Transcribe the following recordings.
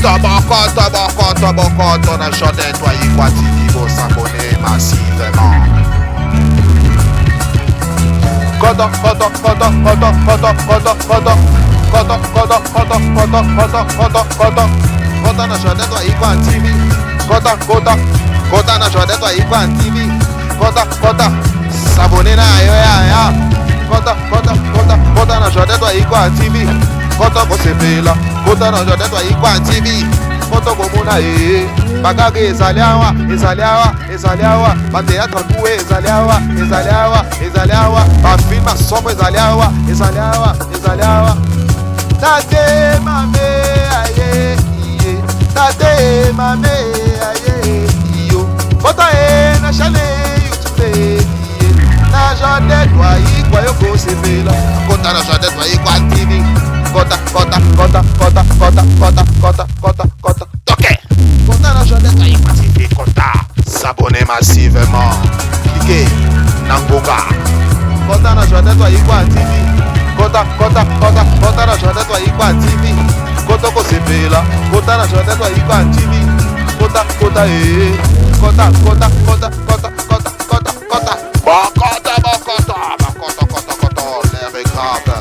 Bokoto, bokoto, bokoto, bokoto na Jardin Toyikwa TV, bo s'abonner massivement. Koto, koto, koto, koto, koto, koto, koto. Koto, koto, koto, koto, koto, koto, koto. Kota na Jardin Toyikwa TV. Kota, kota, kota na Jardin Toyikwa TV. Kota, kota, s'abonner na yo ya ya. Kota, kota, kota, kota na Jardin Toyikwa TV. Kota kosepela, kota na Jardin Toyikwa TV. Kota komona ee. Bakaka ezali awa, ezali awa, ezali awa. Ba théâtre kuwe ezali awa, ezali awa, ezali awa. Ba film somo ezali awa, ezali awa, ezali awa. Tate mame aye iye. Tate mame aye iyo. Kota e na chaîne YouTube iye. Na Jardin Toyikwa yo kosepela. Kota na Jardin Toyikwa TV. Kota, kota, kota, kota, kota, kota, kota, kota, kota. Toke. Kota na Jardin Toyikwa TV. Kota. S'abonner massivement. Cliquez. Nangoga. Kota na Jardin Toyikwa TV. Kota, kota, kota, kota na Jardin Toyikwa TV. Kota kosepela. Kota na Jardin Toyikwa TV. Kota, kota, eh. Kota, kota, kota, kota, kota, kota, kota. Bokota, bokota, bokota, kota, kota. L'air est grave.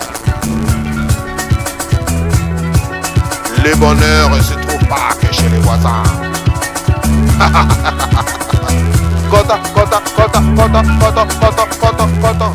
Le bonheur ne se trouve pas que chez les voisins. Kota, kota, kota, kota, kota, kota, kota, kota.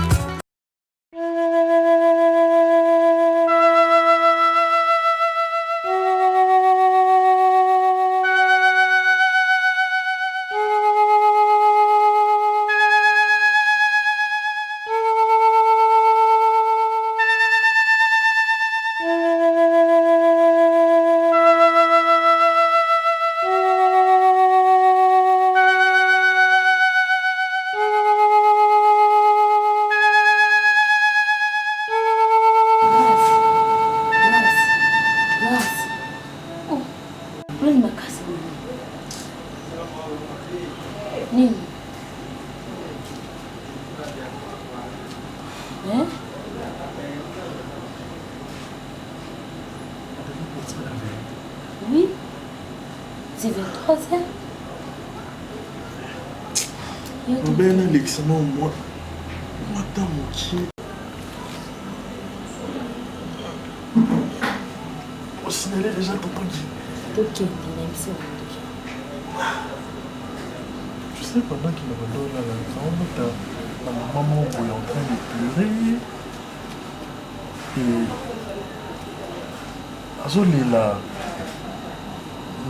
Grâce, grâce, grâce. Oh, nini makasi boye? Nini? Hein? Oui, c'est 23 heures. Mabe nalekisa na mwa ata mokie osignale déjà tonton Guy. Tokende na biso déjà. Tu sais, pendant qu'il me donne là, là, la maman est en train de pleurer. Et azolela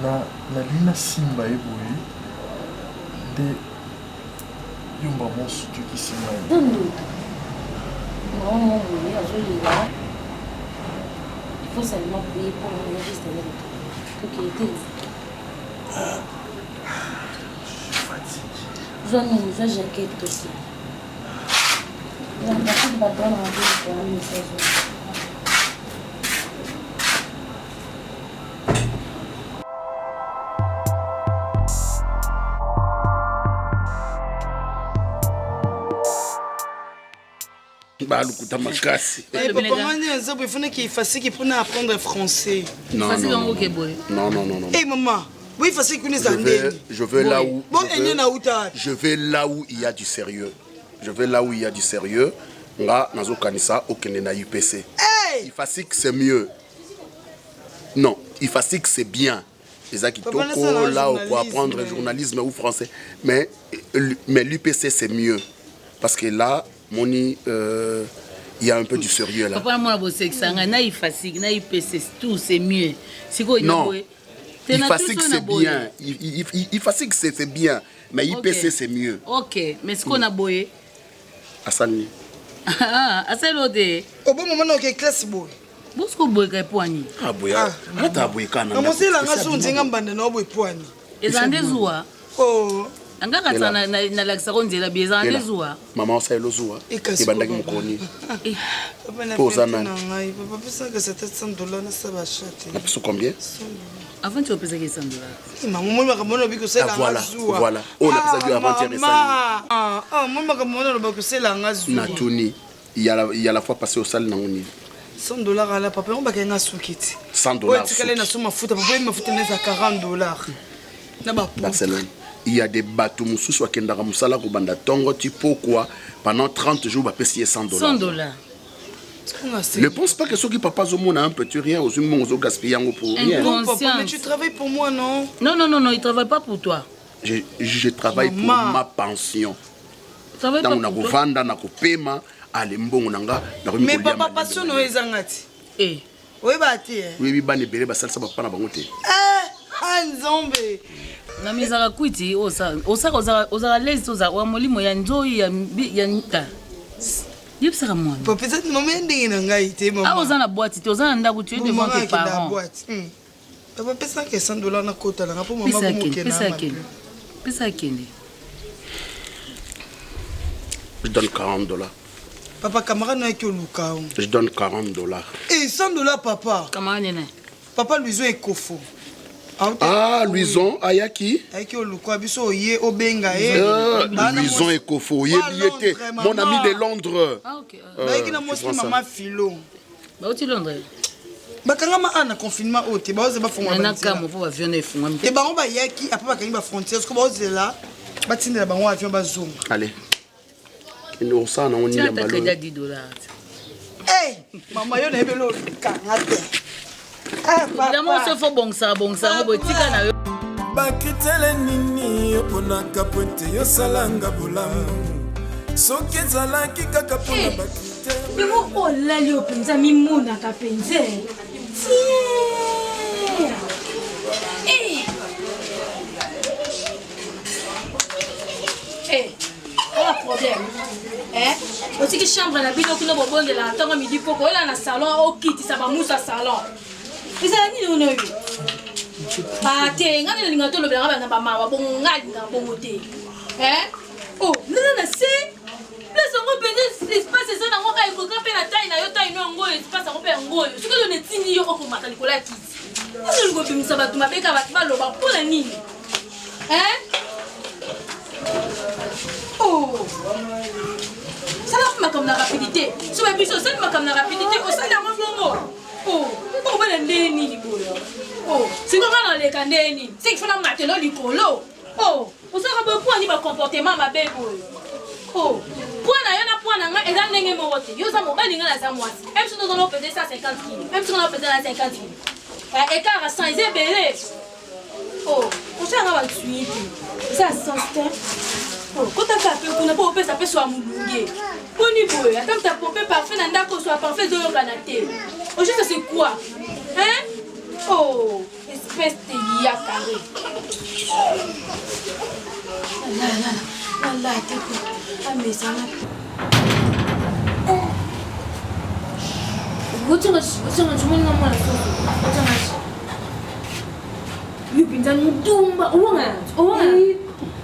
na nalingi nasimba ye boye nde yomba mosutukisi ngai. Eza ndoto. Mama moko boye azolela. Il faut seulement prier pour on juste aller tokende te. Zwa nini, zwa jaquette tokende. Bato wana bazoluka message. Balukuta makasi. Papa ngani eza boye fanaki ifasiki mpona apprendre français. Non, Ifasiki non, yango non, ke boye. Non, non, non, non. Eh mama, boye ifasiki kuna eza Je vais, ndeni. je vais là où. Bon, je ene vais- na uta. Je vais là où il y a du sérieux. Je vais là où il y a du sérieux. Nga nazokanisa okende na UPC. Hey! Ifasik c'est mieux. Non, Ifasik c'est bien. Eza Papa, kitoko nasala là où journalisme. quoi apprendre journalisme ou français. Mais l'UPC c'est mieux parce que là moni il y a un peu du sérieux là. Papa na mwana bosekisa ngai na ifasiki na IPC tout c'est mieux. Sikoyo Non. boye. Te na Ifasik tout oyo na c'est boye. bien. Ifasik c'est bien, mais IPC Ok. c'est mieux. Ok, mais sikoyo na boye. Asani. Asali oyo te. Obo mama na oke classe boye. Bosiko boyeka epwani. Ah boya. Ata boyeka na. Na moselanga so nzenga mbanda na obo epwani. Ezala nde zuwa. Oh. Angaka Ela. ta nalakisako nzela bi ezala nde zuwa. Mama osala elozuwa Ekasi ebandaki papa. mokoni Eh, Papa na Po oza fete nani? na ngai. Papa pesaka sa 700 dollars na saba chat. napeso combien? Avant ti opesaki 100 dollars. Mama moi makambo wana obi kosalanga Ah, voilà, zuwa. voilà. Oyo napesaki yo avant-hier esali. Ah, ah, moi makambo wana oloba kosalanga zuwa. Natuni il y a la fois passée osali nango nini? 100 dollars ala papa yango bakenga suki ti. 100 Oyo dollars. etikali na so mafuta, papa, ye mafuta na eza 40 dollars na bapoudre. Barcelone, il y a des bato mosusu akendaka mosala kobanda ntongo ti pokwa, pendant 30 jours bapesi ye 100 100 dollars. dollars. Ne pense pas que soki papa azomona un petit rien, ozwi mbongo, ozogaspille yango pour rien. Non, papa, mais tu travailles pour moi, non? Non, non, non, non, il travaille pas pour toi. Je travaille pour Maman. ma pension. Il travaille pas Ntango pour toi. nakovanda, nakopema, ale mbongo na nga nakomi Mais kolia papa, malembe. passion na yo ezanga ti. Eh. Oyeba te, eh. Oyebi bana ebele basalisa bapapa na bango te. Eh, ah, Nzambe. Na mizaka kwiti osaka ozaka lezi ozaka wa molimo ya nzoi ya ya ta. Yebisaka mwana. Papa, eza mama ya ndenge na ngai te, mama. Awa oza na boîte te, oza na ndako, tu es devant Mama tes akenda parents. boîte. Papa, pesaka 100 dollars na kota nanga mpo mama Pesa akende, komokenda. pesa akende. Pesa akende. Je donne 40 dollars. Papa, camarade nayaki oluka o. Je donne 40 dollars. E 100 dollars, papa. Camarade nene. Papa Luison Ekofo. Ah, Luison ayaki. Ayaki oluka biso, oye obenga ye. Bana Luison Ekofo, oyebi ye te? Londres, Mon ami maman. de Londres. Ah, ok. Bayaki na mwasi tu prends ça. mama Filo. Bauti Londres. Bakangama a na confinement oyo te, baoze bafongola Na banzela. kamo po bavion efungwami Te, bango bayaki après bakangi bafrontière, siko baozela batindela bango avion bazonga. Allez, kende osala nango nini Tia ya ata crédit ya mbalo. 10 dollars. Hey, mama, yo nayebi olokanga te. Ah, papa. Évidemment, se faut bongisaka bongisa yango boye, tika na yo. Bacritères nini oponaka po ete yosalanga bolamu? Soki ezalaki kaka mpona bacritères. Yango olali oyo mpenza, mimonaka mpenza tie. Eh. Eh, oya problème. Eh, otiki chambre na bino kuna, bobondelaka ntongo midi poko, oyela na salon, okitisa bamusa salon, ezala nini ono oyo? Ah, te, ngai nalinga tolobelanga bana bamawa bongo, ngai alingaka bongo te. Eh? Oh, nana na se place yango mpenza, espace eza nango kaka ekoka mpe na taille na yo, taille no yango oyo, espace yango mpe yango oyo. Soki oyo netindi yo okomata likolo ya kiti, ozolinga obimisa bato mabe kaka, bato baloba mpo na nini? Hein? Oh, sala makambo na rapidité. So bayebi biso osali makambo na rapidité, osali yango bongo. Oh, obana nde nini boye? Oh, sikoyo nga naleka nde nini? Seki fona matelo likolo. Oh, osalaka boye mpo ani? Bacomportement mabe boye. Oh, poids na yo na poids na nga eza ndenge moko te. Yo oza mobali, nga naza mwasi. Mpe soki ozala opese 150 kilo, mpe soki na opese na 50 kilo, écart ya 100 eza ebele. Oh, osalanga basui te, eza sens te. Oh, kotaka mpe kuna mpo opesa mpe so ya molunge. Poni boye, ata moto apompe parfum na ndako, so ya parfum ezoyokana te. Au juste, c'est quoi, hein? Oh, espèce de ya carré. Nala te ko amesana. Otinga nzomoni mwana soso otinga yo mpenza ndumba, owangana owangana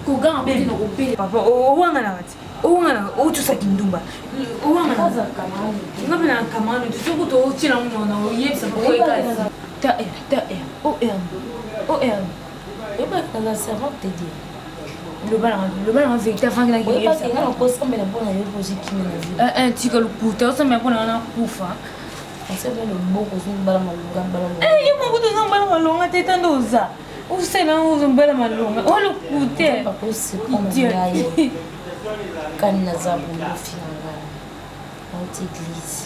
koganga kote na kobele. Papa, owanganaka ti owanganaka otusaki ndumba, owangana nga mpe na camarade te. Soki totiela ngo na oyebisa papa ekasi ta r ta r o r o r. Oyebaka na servante te di. Loba nanga vérité avant. Oyebaka nga nakosambela mpona yo mpo ozwi kimia na vie. Tika lokuta, osambela mpona nga nakufa. Osambela loboko ozobala malonga bala. Yo moko toza mbala malonga te, tanda oza osala ozombala malonga oa lokute. Ngai kani naza bongofi na ngai, nauti église.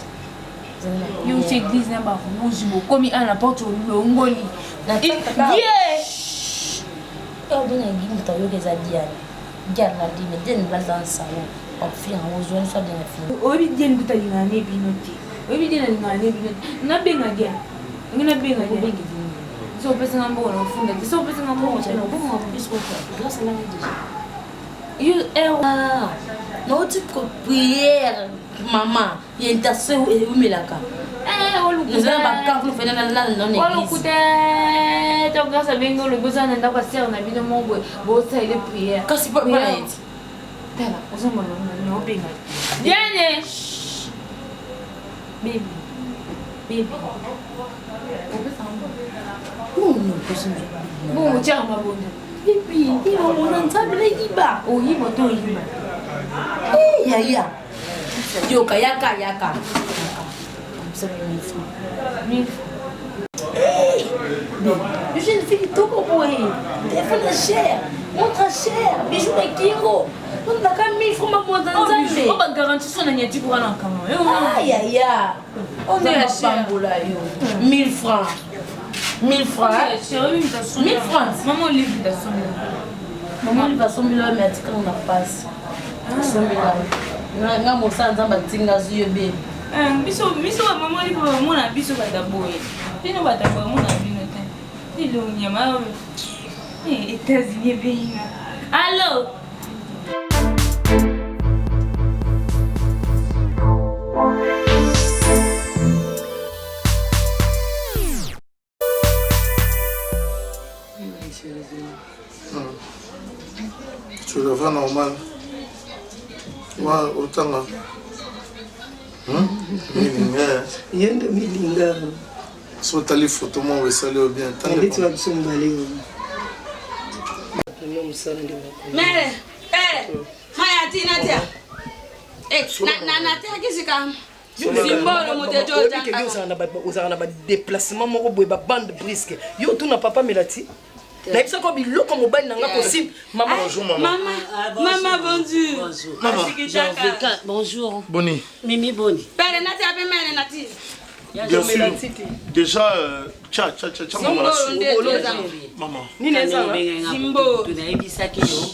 Yo uti église na barouge, bokomi ana na porte, olongoli ye. Obenga église, moto ayoka eza Diane. Diane na dime, Diane baza na salon, bakofi yango ozwani so abenga fini. Oyebi Diane kuta alingaka ne bino te, oyebi Diane alingaka ne bino te. Nabenga Diane, ngi nabenga Diane so opesanga mbongo na ofunda te, so opesanga mbongo te na Grâce alanga déjà. Yo. Nauti prière, mama ya intercession eumelaka. Naza na bakamp fena nalala na église. Olokuta to Grâce abengi, olobi oza na ndako ya sere na bino moko boye, bosalele prière. Kasi mpona eti. Tala, oza malonga na obenga Diane. Baby, baby, bongo otiaka mabondo. Bibi, mona Nzambe, nayiba. Oyiba to oyiba? Yaya, yoka, yaka, yaka. Yo jeune fille kitoko boye. Téléphone ya cher, montre ya cher, bijou na kingo. Tondaka 1000 francs mabonza nzambe. Oyo ba garantie so na nyati ko wana kama. Ayaya. Nzambe apambola yo. 1000 francs. 1000 francs. 1000 francs. Maman Olive tasombela. Maman Olive asombela mais atikanga na pasi. Asombela. Nga mosala Nzambe atinga azwi yo be. Biso biso ba maman Olive bamona biso bata boye. Bino bata boye bamona bino te. Elongi ya ma États-Unis ebenga. Allo. Tu le vois normal. Moi, otanga. Milinga. Ye nde milinga. So otali photo moko esali yo bien. Ndeti ba biso mibale. Mosala nde Mere, eh, maya tina tia. Eh, na na na tia kisika. Ozalaka na badéplacement moko boye, babande brisque. Yo otuna papa Melati, nayebisaka yo biloko mobali na nga kosim. Mama. Bonjour maman. Mama, bonjour. Maman. Bonjour. Boni. Mimi boni. Pere nati ape mere nati. Bien sûr. Déjà, tcha, tcha, tcha, tcha, maman. Maman. Nini ezanga? Zimbo. Nayebisaki yo,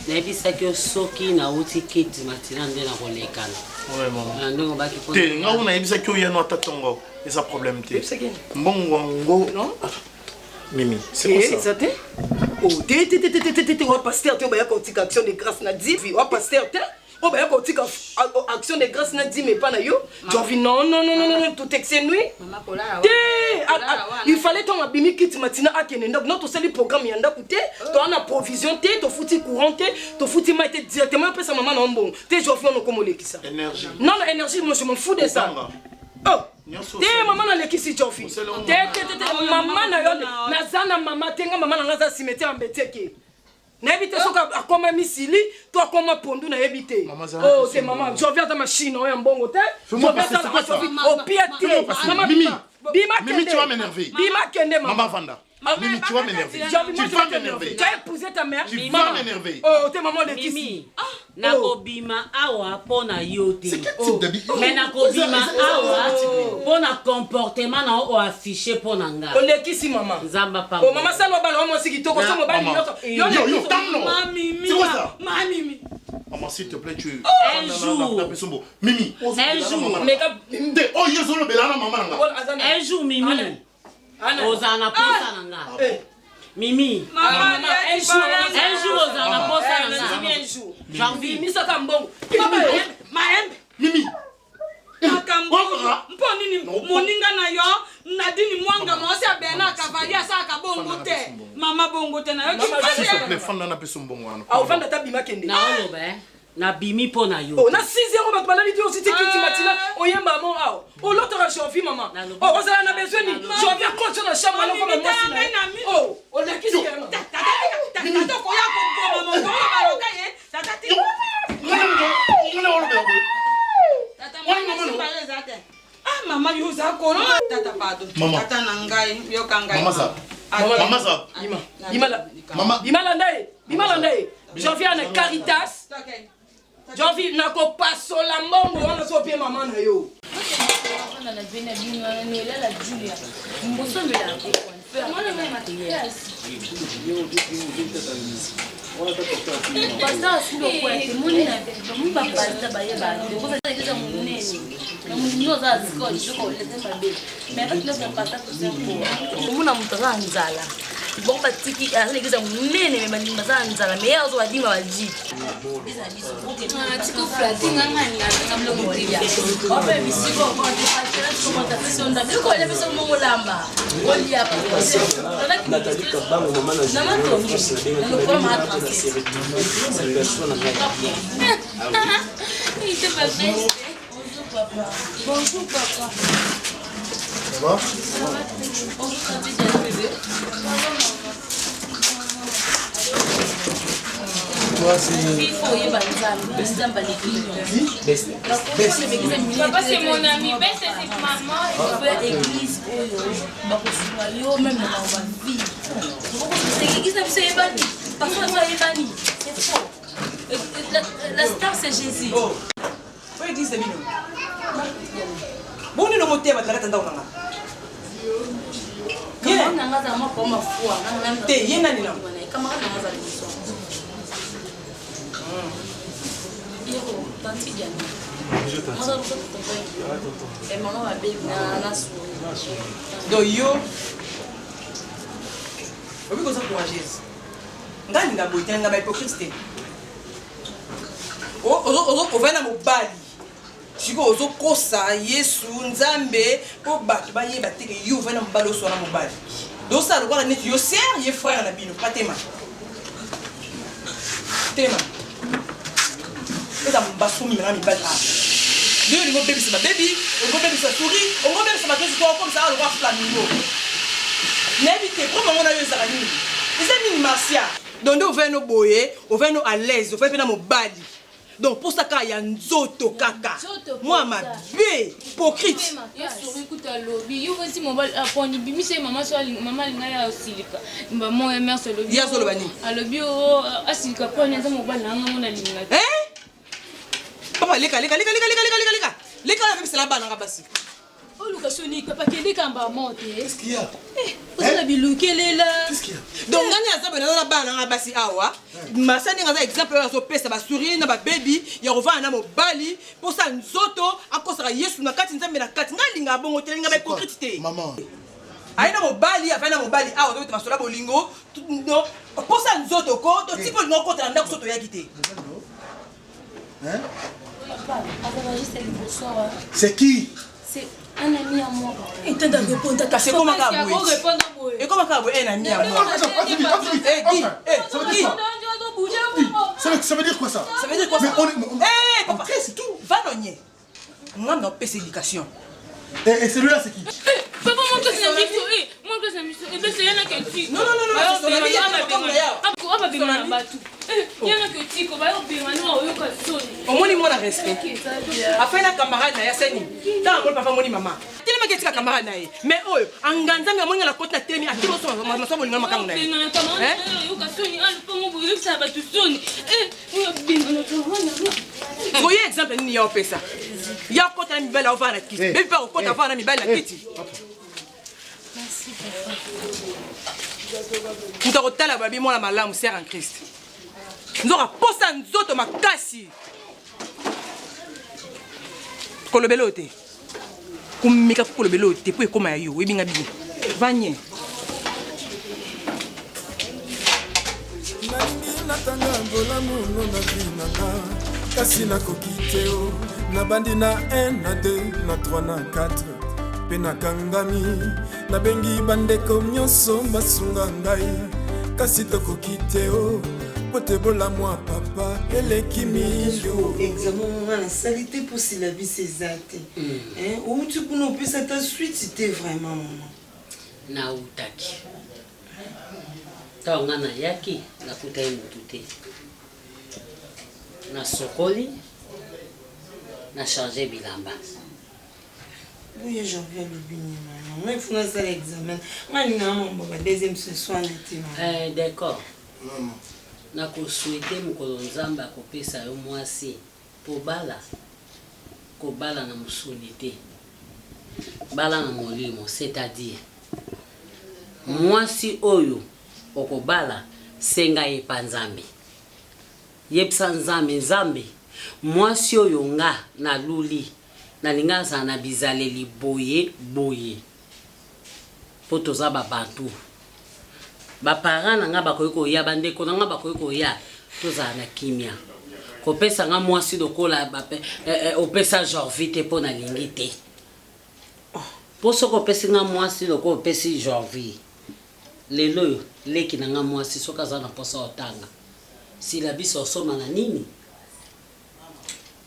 nayebisaki yo soki nauti kiti matina nde nakolekana. Ouais, maman. Na ndenge obaki mpo Te, nga oyo nayebisaki yo yano ata ntongo eza problème te. Mbongo yango. Mimi, c'est quoi ça? Eza te. Oh, te te te te te te te, wa pasteur te oyo bayaka kotika action de grâce na divi, wa pasteur te oyo bayaka kotika action de grâce na dime epa na yo. Jovi, non, non, non, non, non, tout excès nuit te. Il fallait ntango abimi kiti matina akende ndako no, tosali programme ya ndako te, toa na provision te, tofuti courant te, tofuti mai te, directement opesa mama na yo mbongo te. Jovi, wana okoma olekisa. Énergie. Non, non, énergie, moi je m'en fous de ça. Oh te, mama, nalekisi. Jofi, te te te te, mama na yo naza na mama te. Nga mama na nga aza cimetière ya Mbeteke, nayebi te soki akoma misili to akoma pondu, nayebi te. Oh te, mama Jovi aza machine oyo ya mbongo te. Fais-moi Jovi passer, c'est quoi ça? Opia te. Fais-moi passer. Mama, Mimi. bima, bima. Mimi, Kende. tu vas m'énerver. Bima, kende, mama. Maman Vanda. Mimi, tu vas m'énerver. Jovi, moi Tu je vas vais t'énerver. m'énerver. Tu as épousé ta mère. Tu Maman. vas m'énerver. Oh te, maman lekisi. Mimi, nakobima awa mpo na yo te, Type d'habit. me nakobima awa mpo na comportement na yo oaffiche mpo na nga. Olekisi, mama. Nzambe Oh mama, sala obala wa mwasi kitoko so mobali Maman. nyonso. Yo, yo, tam non. Mimi. C'est quoi ça? Mami. Maman, s'il te plaît, tu. Un jour. Mimi. Un jour. Te, oh, yo solo belana mama nanga. Un jour, Mimi, ozala na posa na nga. Mimi, Mama, un jour, un jour ozala na posa na nga. Un jour. Janvier. Bimisaka mbongo. Maembe. Mimi. Makambo mpo nini moninga na yo Nadini Mwanga mwasi ya Bernard Cavalier asalaka bongo te, mama, bongo te na yo. S'il te plaît, fanda na peso mbongo wana. Aovanda ta, bima, kende. Naoloba eh, nabimi mpo na yo. Oh, na 6 heures bato balali te, ositi kiti matina oyemba mo awa olotaka. Janvier, mama, oh, ozala na besoin nini? Janvier akotio na chambre aloko mwasi na ye. Oh, olekisi. Tata, okoya koboma moto oyo baloka ye, tata ti. Tata, mwana simba yo eza te. Ah mama, yo oza kolo, tata, pardon. Mama. Tata na ngai, yoka ngai. Mama Zap. Mama Zap. Bima, bima la. Mama. Bima, landa ye, bima, landa ye. Janvier na Caritas. Janvier, nakopasola mbongo wana so opie mama na yo. Na bino bino wana noelala Julia mbosomela. Pasteur asili okwea te, moni na bamoni bapasteur bayeba te okoza eza monene na monini oza scotch soki olete mabe, mais avec notre pasteur tosempo omona moto aza na nzala, bongo batiki aza na église ya monene, me bandimi baza na nzala, me ye azo badima baji. Tika oflate nga, nga ningaka biloko kolia ope bisiko okolia biso mongolamba olia. Nathalie Kabango, mama na France, nabengaki na salutation na ngai bien. Bonjour papa. Bonjour papa. Ça va? Bonjour Khadija. Bébé. Toi, c'est. Il faut oyeba Nzambe, Nzambe aleki nyonso. Papa, c'est mon ami. Beste, c'est maman. Oya église oyo bakosunga yo meme na makambo ya vie. Église na biso eyebani, pasteur na biso ayebani. C'est faux. La star c'est Jésus. Oh. Oyo église na bino. Boni no motema bato na kati ya ndako na nga. Camarade na nga azala mwa koma foi. Te, ye nani na? Camarade na nga azala liboso. Hiro, tanti Diana. Bonjour, tanti. Moi, je tonton. Et maman ma baby na na souri. Donc yo obi koza courageuse. Nga alinga boye te, nalinga ba hypocrite te. Ovandi na mobali sikoyo ozokosa yesu nzambe mpo bato bayeba te ke yo ovandi na mobali oswana mobali dosala lokola neti yo ser ye frère na bino pa tema tema eza mbasumi mena mibali a nde olingi obebisa babebi olingi obebisa souri olingi obebisa bato nyonso to okomisa awa lokola flamingo nayebi te problème yango na yo ezalaka nini eza nini marcia Donc nde ovandi no boye, ovandi no à l'aise, ovandi pe na mobali. Donc posa kaka ya nzoto kaka. Mwa mabe, hypocrite. Ye souris kutu alobi yo vosi mobali aponi bimisa ye mama so mama alinga ye asilika mba mo ya merci alobi Ye azoloba nini? Alobi o asilika poni aza mobali na nga ngo nalinga te. Eh? Papa leka leka leka leka leka leka leka. Leka na bebisela bana nga basi. Oluka soni papa kende kamba mo te. Eh, oza na bilukelela. Donc ngani aza boye naza na bana nanga basi awa masa ndenge aza exemple oyo azopesa basourie na babebi ya kovanda na mobali mposa nzoto akosaka yesu na kati nzambe na kati ngai alingaka bongo te alinga bahypocrite te aye na mobali avandi na mobali awa azobeta masolo ya bolingo mposa nzoto ko to ti mpo olinga okota na ndako so toyaki te Hein? C'est qui? C'est un ami à moi. Kasi ekoma kaka boye. Ekoma kaka boye un ami à moi. Eh, Guy, eh, Guy. Ça veut dire quoi ça? Ça veut dire quoi ça? Mais on est, on, Eh, papa, c'est tout. Va nonye. Nga na opesa éducation. Et, et celui-là c'est qui? Papa, moi, place na biso, eh, moi, place na biso, eh, bese, yana ke tiko. Non, non, non, non, c'est son ami, ya makambo na ya. Aba bengana na bato. Eh, yana ke tiko, bayo bengana, oyoka soni. Omoni mwana respect. Afai na camarade na ye asali nini? Ntango amoni papa amoni mama. Telemaki etika camarade na ye. Mais oyo anga nzambe amoni nga na koti na telemi ateli oso maso bolingo na makango na ye. Bengana camarade Hein? na ye, oyoka soni, ah, lupango boye, oyebisaka bato soni. Eh, oyo bengana camarade na ye. Boye exemple nini ya opesa? Ya okota na mibali ovanda na kiti. Bebi mpe akokota avanda na mibali na kiti. Moto akotala babi mwana malamu sœur en Christ. Nzoka posa nzoto makasi. Kolobela oyo te. Komeka kolobela oyo te mpo ekoma ya yo oyebi nga bien. Vanye. Nalingi natanga bolamu no na vi na nga kasi nakoki te o nabandi na 1 na 2 na 3 na 4 mpe nakangami nabengi bandeko nyonso basunga ngai kasi tokoki te o po te bolamu ya papa eleki mingi o. Examen nga nasali te mpo syllabus eza te. Hein, outi kuna opesa ata suite te vraiment maman. Nawutaki ntango nga nayaki nakutaki motu te nasokoli na change bilamba. Boye janvier alobi nini maman? Ngai funa nasala examen. Ngai alingaka mambo ba deuxième ce soir na te maman. Eh, d'accord. Nakosouhaite mokolo Nzambe akopesa yo mwasi po bala, kobala na mosuni te, bala na molimo, c'est à dire mwasi oyo okobala senga ye epa Nzambe. Yebisa Nzambe, Nzambe mwasi oyo nga naluli nalingi azala na bizaleli boye boye po toza ba bantu. Ba parents na nga bakoki koya, ba ndeko na nga bakoki koya, tozala na kimia. Kopesa nga mwasi lokola opesa Jorvie te po nalingi te. Po soki opesi nga mwasi lokola opesi Jorvie, lelo oyo leki na nga mwasi soki aza na posa otanga, syllabus osomba na nini?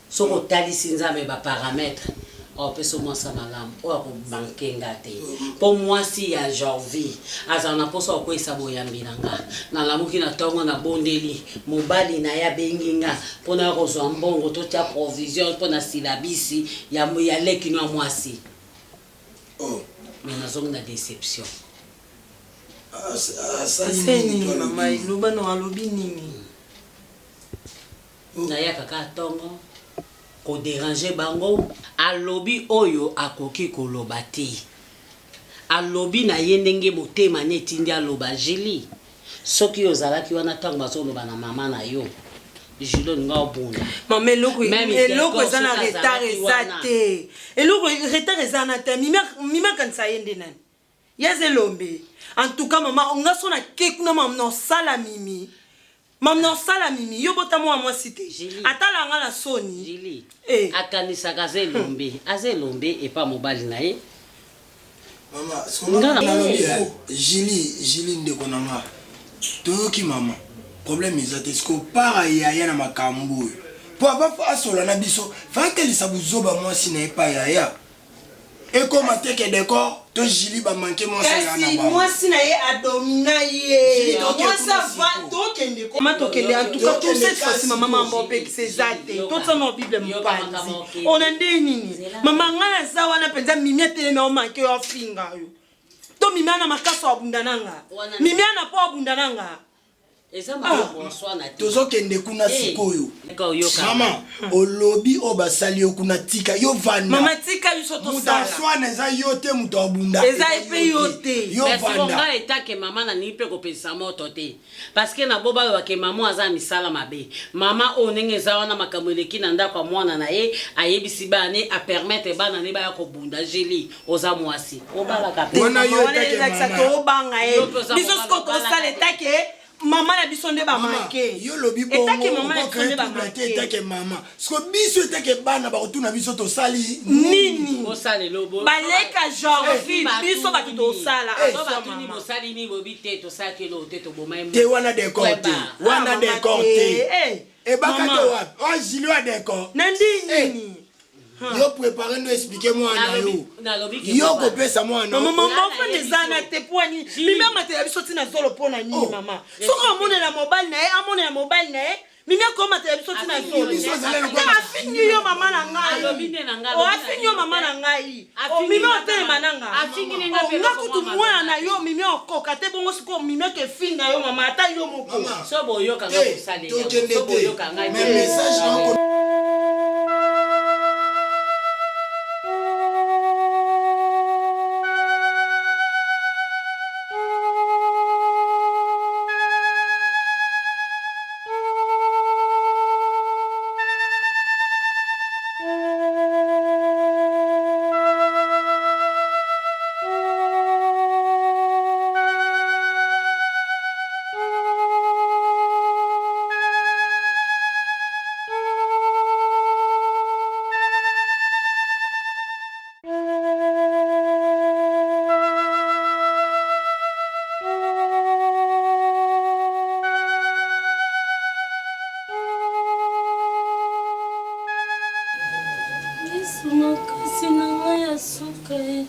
Soki otalisi Nzambe ba paramètres, Opesa mwasi ya malamu oyo akobanke nga te, mpo mwasi ya Jorvi azala na mposa kokweyisa boyambi na nga. Nalamuki na ntongo, nabondeli mobali na ye, abengi nga mpo na kozwa mbongo totia provision mpo na silabisi ya leki no ya mwasi. Oh. Mais nazongi na deception. Asali nini mama? Eloba no alobi nini? Nayaka kaka ntongo koderanger bango. Alobi oyo akoki koloba te. Alobi na ye ndenge motema ne etindi aloba. Julie, soki yo ozalaki wana ntango bazoloba na mama na yo, Julie olinga obunda. Mama eloko Meme eloko Decor eza na soki retard azalaki eza wana. te. Eloko retard eza na te. Mimi mimi akanisa ye nde nani? Ye aza elombe. En tout cas mama nga so na ke kuna mama na osala mimi. Mama na osala mimi yo bota mwana mwasi te. Atala nga na soni. Julie Eh. akanisaka aza elombe, aza elombe epa mobali na ye. Mama, Nga na- nalobi eh, Julie, Julie ndeko na nga. Toyoki mama. Problème eza te. Siko para yaya na makambo oyo. Po ava asola na biso, fa atelisa buzoba mwasi na ye pa yaya. Ekoma te ke decor to Julie ba manque mwasi ya na Kasi bango. mwasi na ye adomina ye. Julie, tokende Mwasi kuna ava tokende ko. Mama tokende en tout cas tout cette fois-ci mama mamba opekisa eza te. Totia na Bible mopanzi. Ona nde nini? Mama nga naza wana mpenza mimi atelemi ao manque yo afinga yo. To mimi ana makaso abunda nanga. Mimi ana po abunda nanga. Eza makambo ya swana te. Tozokende kuna Eh, sikoyo. eka oyoka. Mama, olobi oyo basali yo kuna tika yo vanda. Mama tika biso Moto tosala. aswana eza yo te moto abunda. Eza epe yo te. Yo Merci vanda. ngai etake mama nalingi mpe kopelisa moto te parce que na bo balobake mama aza misala mabe mama oyo ndenge eza wana makambo eleki na ndako ya mwana na ye ayebisi bana ne apermettre bana ne baya kobunda Julie oza mwasi obalaka pe Wana yo Wana etake ezalakisa mama. tobanga ye. Yo mpe oza Biso mobali, sikoyo tosala obalaka te. etake mama na biso nde bamanke. yo lobi Etake mama na biso nde bongo te bamanke. etake mama siko biso etake bana bakotuna biso tosali Nini? Bosala elobo Baleka Jorvi biso bato tosala. So batuni bosali nini bobi te tosalaki eloko te toboma ye te wana decor te wana Ah, mama decor te. te Eh, ebaka te mama. wapi oyo Julie wa decor Na ndi nini? Yo prépare ndo explique mwana yo nalobi ke yo mobali. kopesa mwana Mama mama ofanda eza na te po ani mimi amatela biso ntina zolo mpo na nini mama soki amonela mobali na ye amonela mobali na ye mimi akomatela biso ntina Afingi zolo biso azali lokola- Te afingi yo mama na ngai Alobi nde na ngai, O, alobi na afingi yo yo mama te. na ngai O, Afingi mimi nga otelema na nga Afingi nde nga O, mpe nga eloko kutu mwa mwana mabe. na yo mimi okoka te bongo sikoyo mimi okefinga yo mama ata yo moko So boyoka nga Te, kosalela tokende so te boyoka ngai mais message na yo Yesu makasi na ngai ya suka e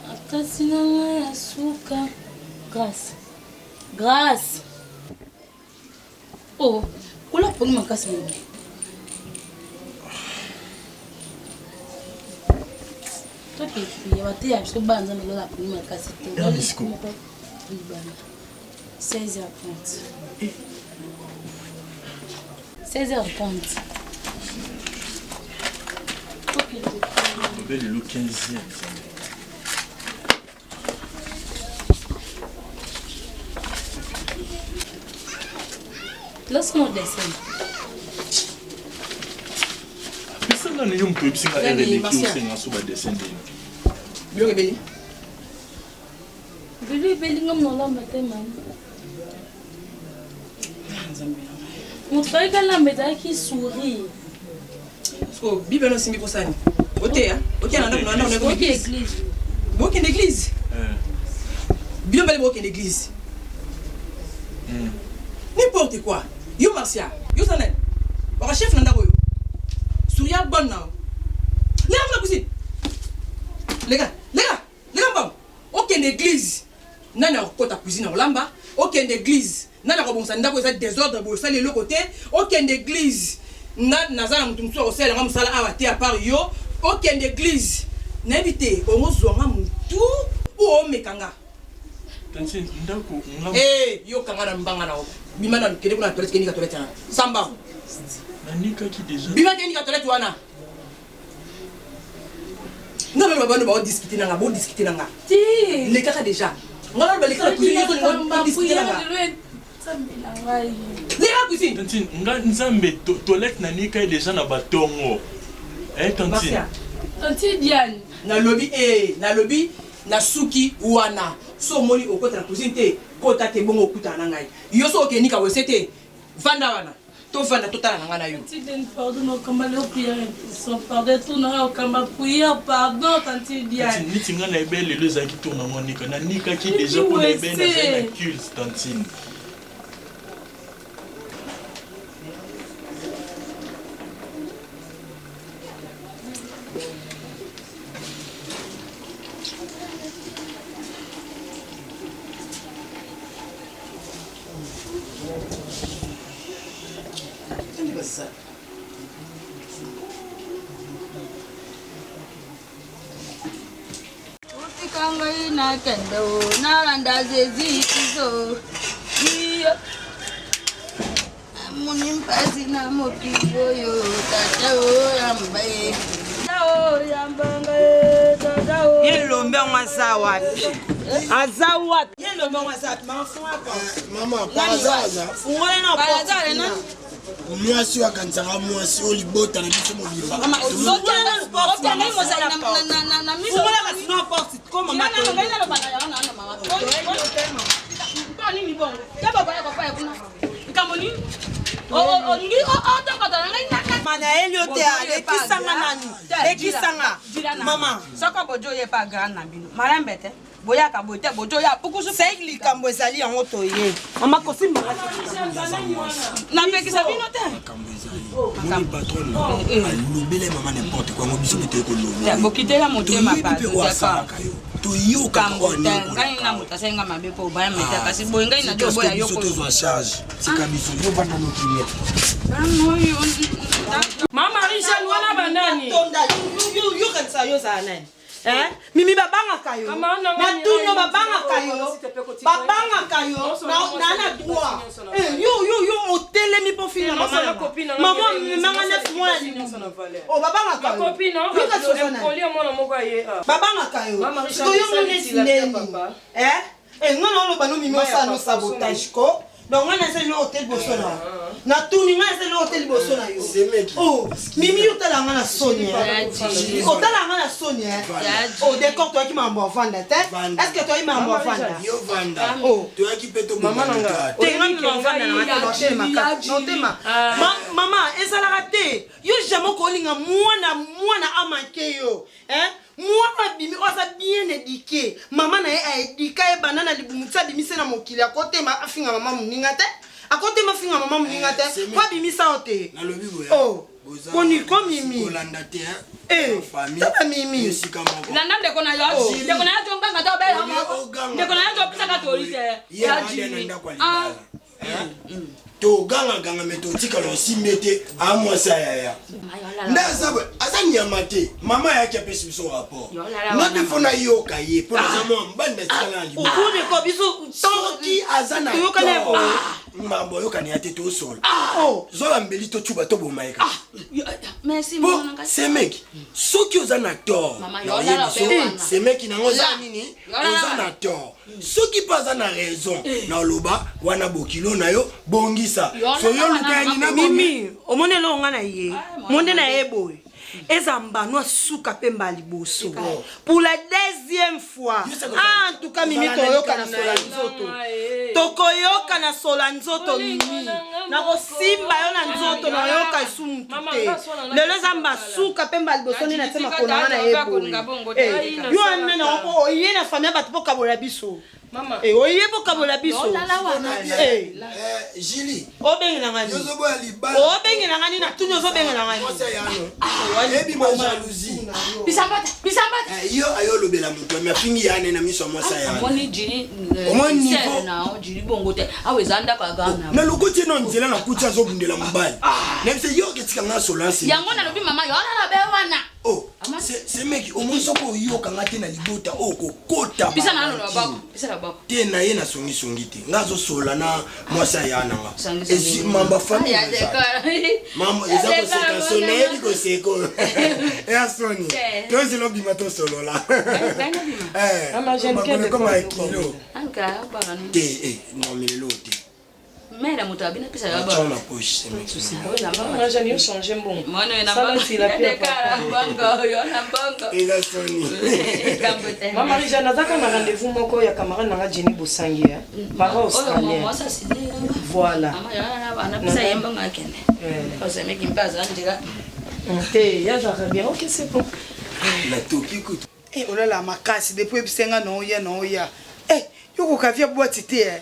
makasi na ngai ya suka grâce grâce oh kola pongi makasi boye tokefiya bateya biso bana nzambe lola pongi makasi te Heure nini sikoyo? moko libanda 16h30 16h30 tokende Obe lelo 15 nzambe. Laisse-moi dessin. Apesa nani yo moto oyebisi nga Nani, heure eleki Marcia? osenga so badessin ndeni. biloko ebeli Bili ebelinga molamba te mama. Moto ayaki alamba ezalaki sourire. siko bible wana osimbi mposani oteya oteya na ndako na ndako Oki église. bokende église bino bale bokende église n'importe quoi yo marcia yo oza nani waka chef na ndako oyo souria bonne na yo leka kuna cuisine. Leka, leka, leka mbangu. Okende église. Nani akokota cuisine akolamba? Okende église. Nani akobongisa ndako eza désordre boye osali eloko te? Okende église. Nga naza na moto mosusu akosalela nga mosala awa te à part yo. Okende église. Nayebi te, ongozwa nga motu ou omeka nga? Tantine, ndako nga. Eh, yo kanga na mbanga na yo. Bima na kende kuna na toilette, kende ka toilette wana. Samba. Nanikaki déjà. Bima kende ka toilette wana. Nga naloba bano bao discuter na nga, bo discuter na nga. Lekaka déjà. Nga naloba leka na cuisine, yo olinga discuter na nga. Leka cuisine. Tantine, nga nzambe to, toilette nanikaki déjà na batongo. Eh tantine. Tantine Diane. Nalobi eh, nalobi na suki wana. So omoni okota na cuisine te, kota te bongo okutana na ngai. Yo so okende nika wese te, vanda wana. Tovanda totala na ngai na yo. Tantine Diane, pardon, okamba leo prière intercession. Pardon, tourna okamba prière, pardon, Tantine Diane. Tantine, neti nga na ebe lelo ezalaki tour na ngo nika. Nanikaki déjà mpo na ebe nazali na culte, tantine. Otika ngai nakende o nalanda Zezi Kristo iyo namoni mpasi na mokili oyo tata o yamba ye ye elombe yango aza wapi aza wapi ye elombe yango aza wapi mama fungola porte mama par hasard fungola na porte mwasi oyo akanisaka mwasi oyo libota na biso mobimba Manayeli yo te lekisanga nanu lekisanga mama soko bojo ye pa grand na bino malembe te boyaka boye te bojo ya pukusu sei likambo ezali yango toye mama kosimbanga napekisa bino te moni patron alobele mama n'importe quoi yango biso mpe toye koloba bokitela motema toyebi mpe oyo asalaka yo toyokaka oyo ngai na moto asali nga mabe mpo obaya mete kasi boye ngai na oboya yo biso tozwa charge tika biso yo vanda nokimia mama marie jeanne wana banani yokanisa yo ozala nani Eh? mimi babangaka yo natuni yo babangaka yo babangaka yo naa na droit eh, yo yo yo otelemi mpo finga mama mama amemanga 9 mois ya libumu o babangaka yo babangaka yo sikoyo yo neti ndeni Eh nga na oloba no mimi osala no sabotage ko donc nga naza eloko te liboso na natuni nga naza eloko te liboso na yo oh mimi yo otala nga na soni otala nga na soni oh décor toyaki makambo avanda te est ce que toyaki makambo avanda oh toyaki mpe te nga navanda na nga te notema mama ezalaka te yo jamais okolinga mwana mwana amanke yo Hein? Mwana abimi oyo aza bien eduque. Mama na ye a eduka ye banda na libumu ti abimisi ye na mokili akotema afinga mama moninga te. Akotema afinga mama moninga te. Po abimisa yo te. Nalobi boye. Oh. Boni ko mimi. Kolanda te hein. Eh. Tala mimi. Esika moko. Landa ndeko na yo. Ndeko na yo to nganga to bela moko. Ndeko na yo to pisaka toli te. Ya jimi. Ah. Togangaganga me totikala osimbi ete amwasi ayaya nde aza boye aza nyama te mama ayaki apesi biso rapport nga mpe fo nayoka ye mpo naza mwa mobali natikala na libosoki aza na makambo oyokani ya te tosola zola mbeli tocuba toboma ye kaka po semeki soki oza na tort naoyebi so semeki nango oza nini oza na tort soki mpe aza na raison eh. na oloba wana bokilo na yo bongisa so yo luka ya nina mimi omoni eloko nga na ye monde na ye boye eza mbano asuka mpe mbala liboso pour la deuxième fois ah, en tout cas mimi toyoka na sola nzoto tokoyoka na sola nzoto mimi nakosimba yo na nzoto nayoka esu mutu te lelo eza mbasuka mpe mbala liboso nde natie makolo na nga na ye boye eh, yo wana nango mpo oye na famille ya bato mpo kabola biso eh, oye mpo kabola biso eh. obengela nga nini obengela nga nini natuni ozobengela nga nini ebima jalousie. Bisambata, bisambata. Eh, yo ayo olobela moto me afingi ya ne na miso ya mwasi ya Omoni jili Omoni niveau. na jili bongo te. Awa eza ndako ya gana. Nalukuti ye na nzela nakuti azobundela mobali nayebisa yo oketika nga solance. Yango nalobi mama yo alala be wana. Oh, semeki omoni soki oyokanga te na libota oyo kokota Pisa na na loboko, pisa na loboko. Te na ye nasongisongi te nga azosola na mwasi aya na nga Ezi- mamba famille Ya eza. Mama eza koseka soni nayebi koseka oyo eya soni Te. tozela obima tosolola Eh, Mama, jeune makolo kende ekoma ya kwa kilo Anka bana. te eh, naomelelo te. Mera moto abina pisa ya Natya ba. na poche semeki. Mama Jeanne, yo change mbongo. Mwana na Sala mbongo. tilapia, Kala mbongo, yo na mbongo. Eza soni. Mama Marie Jeanne, nazaka na rendez-vous moko ya camarade nanga Jenny Bosangi, hein. Para australien. Voilà. Anapesa ye mbongo akende. Osemeki mpe aza nzela. Te, yazaka bien. Ok, c'est bon. Natoki kutu. Eh, olala makasi depuis oyebisa nga na oya na oya. Eh, yo koka via boîte te eh.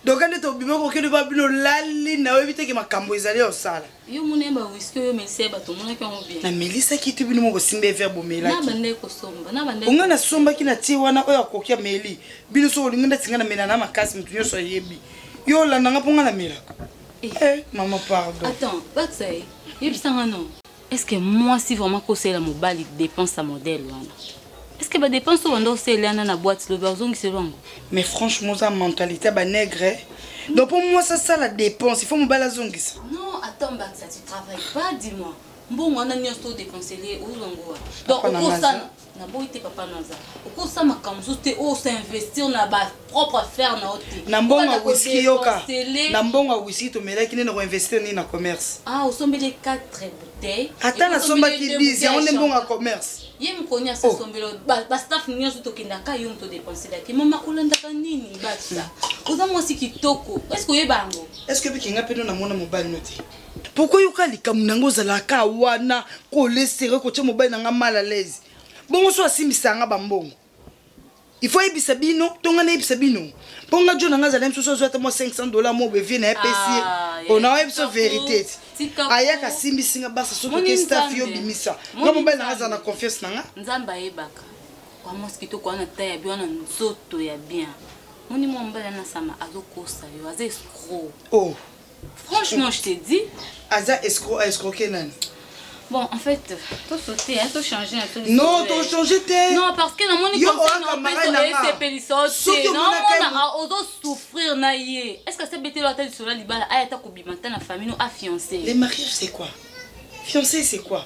Donc nde tobima kokende ba bino lali na oyebi te ke makambo ezali ya osala. Yo mona ye bawiski oyo omelisa ye bato omonaki yango bien. Namelisaki te bino moko bosimba ye verre Na bomelaki. banda kosomba na banda. Onga nasombaki na tie wana oyo akoki ameli. Bino soki olingi ndati nga namela na makasi moto nyonso ayebi. Yo olanda nga mpo nga namelaka. Eh, mama pardon. Attends, bakisa ye. Yebisanga non. Est-ce que mwasi vraiment kosalela mobali dépense ya modèle wana? Est-ce que ba dépense oyo banda osalela wana na boîte lobi azongisela yango? Mais franchement oza mentalité ya banègre. eh. Donc mpo mwasi asala dépense, il faut mobali azongisa. Non, attends Bakisa, tu travailles pas, dis-moi. Mbongo wana nyonso odépensele ozwa yango wapi? Donc Papa na nga okosala aza. naboyi te papa naza okosala makambo mosusu te oyo osinvestir na bapropre affaire na yo te. Na mbongo ya Obanda whisky yoka. kodépensele. Na mbongo ya whisky tomelaki nde na koinvestir nini na commerce. Ah, osombeli 4 bouteilles. Ata nasombaki Osombeli 10 yango nde deux mbongo ya bouteilles. commerce. Ye mokoni asosombeli bastaff nyonso tokendaka yo moto odepenselaki mama olandaka nini bakisa oza mwasi kitoko estce oyeba yango? Est-ce que bikinga mpe no namona mobali no te? Pourquoi yoka likambo na ngo ozalaka wana kolesere kotia mobali na nga mal à l'aise? Bongo so asimbisa nga bambongo. Il faut yebisa bino, to nga nayebisa bino. Mpo nga jo na nga azala mosusu azwa ata mwa 500 dollars mo bevie na ye apesi ye. Ah, Ona oyebisa vérité ti. Tika ko- Ayaka asimbisi nga basa soki Moni oke staff yo Nzambe. bimisa. Nga Moni mobali na nga Nzambe. azala na confiance na nga. Nzambe ayebaka wa mwasi kitoko wana ta ya bien wana nzoto ya bien moni mwa mobali wana sama azokosa yo aza escroc. Oh. Franchement, je te dis. Aza escroc, a escroqué nani? Bon, en fait, to sauter, hein, to changer un peu. Non, to changer te. Non, parce que namoni Yo, conseil oya na camarade na nga. esepelisa yo Soki te. omonaka ye- Namonaka ozo souffrir na ye. Est-ce que asebeteli ata lisolo ya libala aya ata kobima ta na famille no afiancé? Les mariages, c'est quoi? Fiancé, c'est quoi?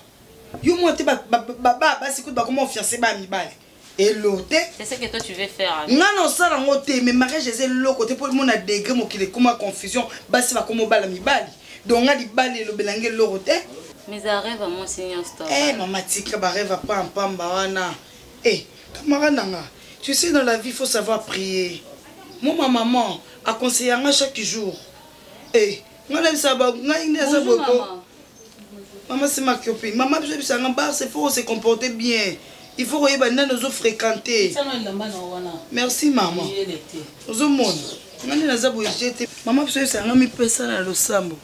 Yo moi te ba ba ba ba basi kutu bakoma fiancé ba mibali. Elo te. C'est ce que toi tu veux faire. Nga na osala yango te mais mariage eza eloko te mpo mona degré mokili ekoma confusion basi bakoma obala mibali donc nga libala elobelanga eloko te. Mais ça rêve à moi seigneur stop. Eh mama tika barêve apampamba wana. Eh camarade na nga, tu sais, dans la vie faut savoir prier. Moi, ma maman aconseille nga chaque jour. Eh nga nayebisa ba ngai nde aza Bonjour, boye ko maman. Mama c'est ma copine. Maman biso yebisa nga bar c'est faut se comporter bien. Il faut koyeba nani ozo fréquenter. Merci maman. Ozomona nga nde naza boye je te mama biso yebisa nga mipesa na losambo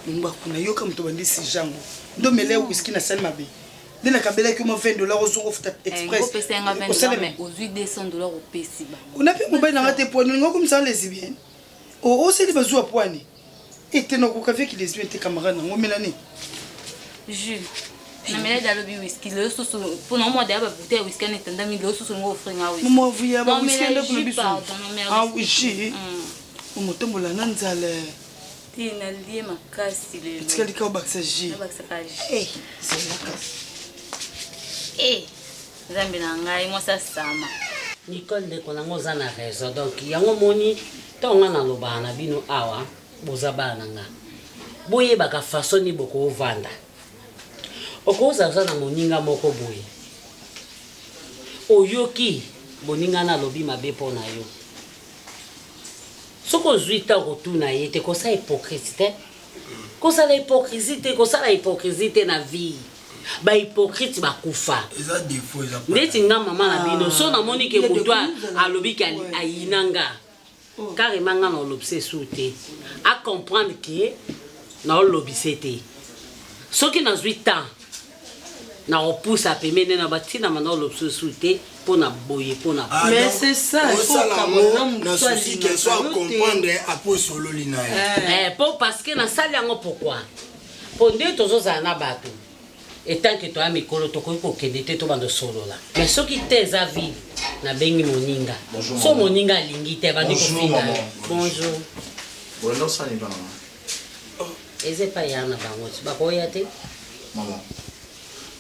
ngbaku nayoka moto bandisi jango ndo mele whisky nasali mabe nde nakabelaki yo mwa 20 dollar ozongo ofuta express. Opesa nga 20 Osala dollars mais ozwi 200 dollars opesi bango. Ona mpe mobali nanga te poani olinga okomisa lesbienne oseli bazwa poani ete nakoka vieki lesbienne te camarade nango omela nini? Jus. Namela alobi whisky lelo susu mpona omwa daya babouteille ya whisky wana etandami lelo susu ngo ofri nga whisky. Mama vuya ba Non, whisky mais la ndako na jus, biso. pardon, non, mais Ah whisky. jus omotombola na nzala. Te nalie makasi lelo. Etikali kaka obakisa jus. Nabakisaka jus. Eh, zela kasi. Eh, nzambe na ngai mwasi asama. Nicole ndeko nango oza na raison donc yango moni ntango nga nalobaka na bino awa boza bana na nga boyebaka façon nini bokovanda okozala oza na moninga moko boye oyoki boninga na alobi mabe mpo na yo soki ozwi ntango kotuna ye te kosala hypocrite te kosala hypocrisie te kosala hypocrisie te na vie bahypocrite bakufa. Eza défaut eza. Neti nga mama na bino so namoni ke moto alobi ke ayina nga carrément nga na olobisa esu te acomprendre ke naolobisa te soki nazwi temps. Nakopusa pembeni na batina mana olobi susu te mpo na boye mpo na Ah, Mais donc, c'est ça, il faut osala okabwana yango na na moto souci ke so alingaka yo te. acomprendre apo osololi na ye Eh, po parce que nasali yango pourquoi mpo nde tozozala na bato etant que toya mikolo tokoki kokende te tobanda osolola mais soki te eza vide nabengi moninga Bonjour, so maman. moninga alingi te abandi Bonjour, kofinga maman. yo. bonjour Bolanda osala nini mama eza epai ya na bango ti bakoya te Maman.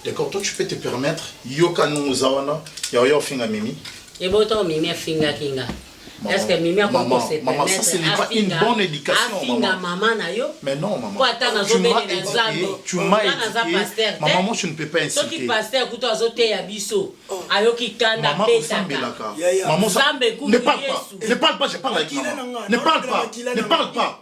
D'accord, toi tu peux te permettre, yoka nous oza wana, ya oya ofinga Mimi. Ebota mimi afingaki nga. Maman, Est-ce que mimi akoki maman, kose maman, ça, ce n'est pas une bonne éducation, afinga maman. mama na yo? Mais non, maman. Po ata Tu m'as nazobelela éduqué, Nzambe. tu m'as Nga naza éduqué. pasteur te. Maman, moi je ne peux pas Soki insulter. pasteur kutu azoteya biso, ayoki kanda Maman, abetaka. osambelaka. Maman, ça- Nzambe kutu Ne parle pas. Yesu. Ne parle pas, je parle avec maman. Ne parle pas. Ne parle pas.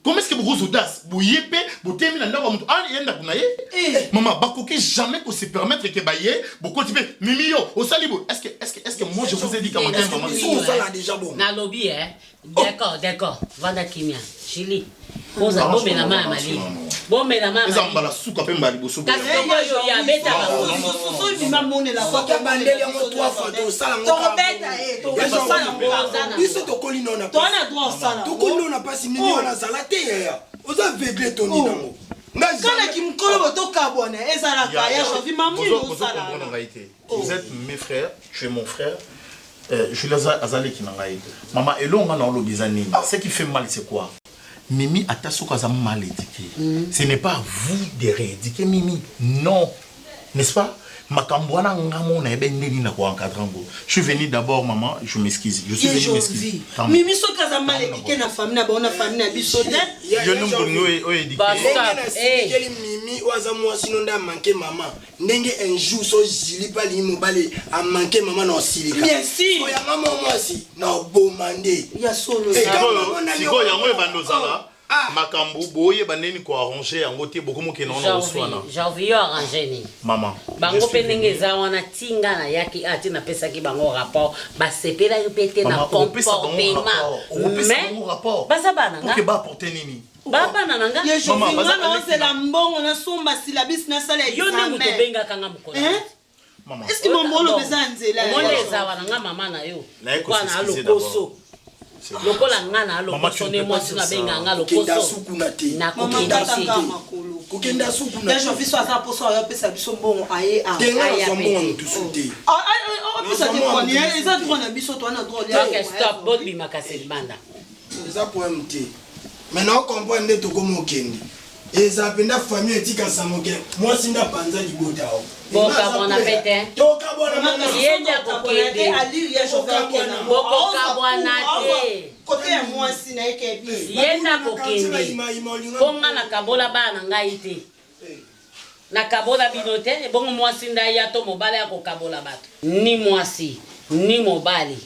Comment est-ce que vous audace boye pe botemi na ndako ya moto ah ye ndako na ye mama bakoki jamais ko se permettre ke baye bokoti mpe mimi yo osali boye est-ce que moi je vous ai dit kama maman? Nalobi eh d'accord, d'accord, vanda kimia. Jili oza bomela mai ya malili, bomela mai ya Eza malili. mbala suka mpe mbala liboso. Kasi oyo ya abetaka. Soki abandeli yango trois fois, tosala yango. Tokobeta ye, tokosala yango. Biso tokoli nao na Toza na droit osala. tokoli nao na mpasi. Mimi wana azala te yaya, oza aveugle toni nango. Kanaki mokolo bo tokabwana ezalaka ya Jovi mamini osala. Comprendre ngai te. Vous êtes mes frères, tu es mon frère. Jules azaleki na ngai. Mama, elongo nga na olobi eza nini? Ce qui fait mal, c'est quoi? Mimi, ata soki aza mal éduqué, ce n'est pas à vous de rééduquer Mimi, non, n'est-ce pas? Makambo wana nga mo nayebi ndeni na koencadre yango. Je suis venu d'abord, maman, je m'excuse, je suis Ye venu m'excuser. Jovi Tango. mimi soki aza mal éduqué na famille na bango, na famille na biso te. Yo nde moto olingi oyo éduqué. Ndenge nasilikeli Mimi oyo aza mwasi no nde amanke mama, ndenge un jour so Jili mpe alingi mobali amanke mama na osilika. Bien sûr. So yanga mo mwasi na oboma nde. Ya solo. Sikoyo yango ebanda ozala makambo boyeba ndeni koarrange yango te, bokomokende wana oswana. Janvier, yo arrange nini? Mama, Bango mpe ndenge eza wana, tinga nayaki ati napesaki bango rapport, basepelaki mpe te na Mama, okopesa bango comportement. rapport, okopesa Mais bango rapport baza bana pour ke nga baaporte nini? Babana na nga. Ye Jovi, Mama, nga baza naozela mbongo nasomba silabisi nasala. Yo nde moto obengaka nga mokolo. Mama. Est-ce que mambo oloba eza ya nzela? Omoni eza wana, nga mama na yo Naye kwa na kosexcuse lokoso d'abord. Lokola nga na Mama, tu lokoso ne nde peux pas mwasi dire ça. nabenga nga Kokenda lokoso. suku na te. Nakokende te. Kokenda suku na Ya Jovi, so aza mposo ayo apesa biso mbongo aye. Te, nga nazwa mbongo ya motusu te. Opesa te poni eza droit na biso, toa na droit. Ok, stop, bobima kasi libanda. Eza problème te, mais na ocomprendre nde tokoma okende eza mpenza famille etika sango ke mwasi nde apanza libota o. Bokabwana pe te. Tokabwana. Ye nde akokende. Bokokabwana te. Kote ya mwasi na ye kebi. Ye nde akokende mpo nga nakabola bana na ngai te, nakabola bino te. Ebongo mwasi nde aya to mobali akokabola bato? Ni mwasi ni mobali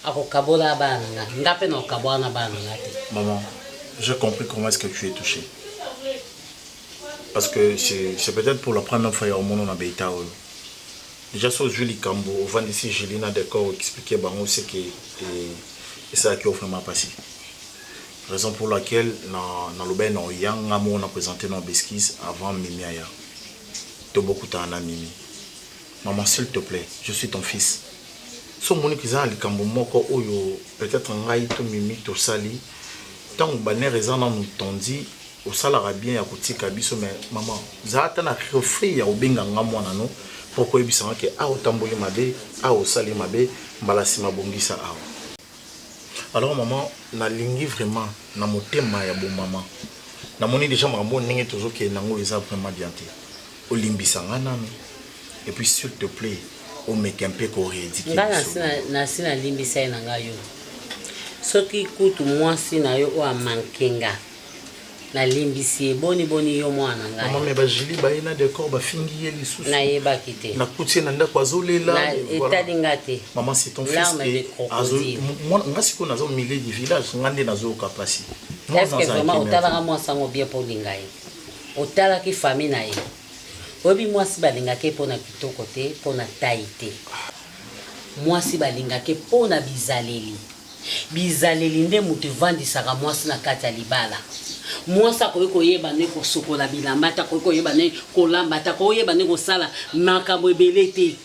akokabola bana na ngai, nga mpe nakokabola na bana na ngai te. Maman, j'ai compris comment est-ce que tu es touché. Parce que c'est peut-être pour la première fois au monde on a bêta. Déjà sur Julie Kambo, au vendisi Julina d'accord expliquer bango ce qui et ça qui a vraiment passé. Raison pour laquelle na lobe na yang on a présenté nos excuses avant Mimi aya. To beaucoup na Mimi. Maman, s'il te plaît, je suis ton fils. So moni kiza likambo moko oyo peut-être ngai to Mimi tosali ntango banere eza nanu tondi, osalaka bien ya kotika biso. Mais mama, zala ata na reflet ya kobenga nga mwana no mpo koyebisanga ke awa otamboli mabe, awa osali mabe, mbala nsima bongisa awa. Alors mama, nalingi vraiment na motema ya bomama, namoni déjà makambo ndenge tozokende yango eza vraiment bien te. Olimbisa nga nanu et puis s'il te plaît omeka mpe korééduquer Nga biso. nasi nalimbisa ye na ngai. Yo soki kutu mwasi na yo oyo amanke nga, nalimbisi ye, boni boni yo mwana na Mama, ngai? me bajili baye na décor, bafingi ye lisusu. Nayebaki te. Nakuti ye na ndako azolela. Voilà. Etali nga te. Maman, c'est ton fils. Larme de Et crocodile. nga sikoyo naza au milieu du village, nga nde nazoyoka mpasi. Est ce que vraiment otalaka mwasi yango bien mpo olinga ye? Otalaki famille na ye? Oyebi mwasi balingaki ye mpo na kitoko te, mpo na tai te. Mwasi balingaki mpo na bizaleli. Bizaleli nde moto evandisaka mwasi na kati ya libala. Mwasi akoki koyeba nde kosukola bilamba te, akoki koyeba nde kolamba te, akoki koyeba nde kosala makambo ebele te.